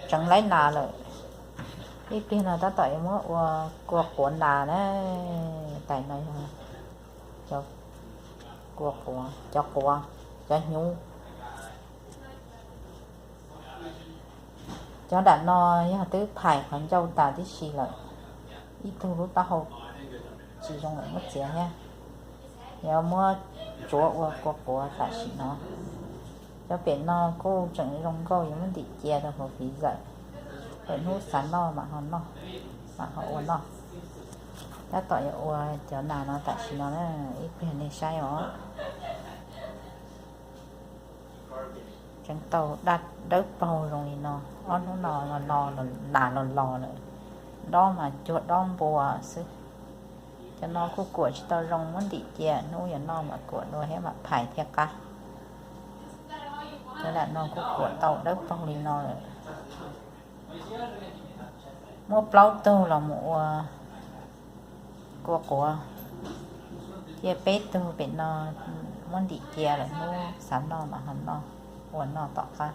tseev laib nas lawm. Ib pliag no tab tom yuav muab ua kua quav nas na. Tais no yog kua quav, cov quav, cov hnyuv. Cov nram no yog twb phais qhov ncauj tas tib si lawm, ib tug lub taub hau tsis zoo lawm muab txiav thiab. Yuav muab tsuav ua kua quav tam sim no. Cov pem no kuj tseem zoo nkauj, yuav muab ntim cia rau hauv fiv zawm, lwm hnub xav noj mam ho noj, mam ho ua noj. Tab tom yuav ua cov nas no tam sim no na, ib pliag nej saib os. Tseev tau daj dawb paug zoo li no, ob hnub no nas los los lawm, dob mas cuag dob npua xwb. Cov no kuj kuam tsis tau zoo, muab ntim cia, hnub yuav noj mam kuam dua thiab mam phais thiaj qab. Cov nram no kuj kuam tau dawb paug li no lawm. Muab plaub tug los mus ua kua quav, cia peb tug pem no muab ntim cia, lwm hnub xav noj mam ho noj, ua noj tom qab.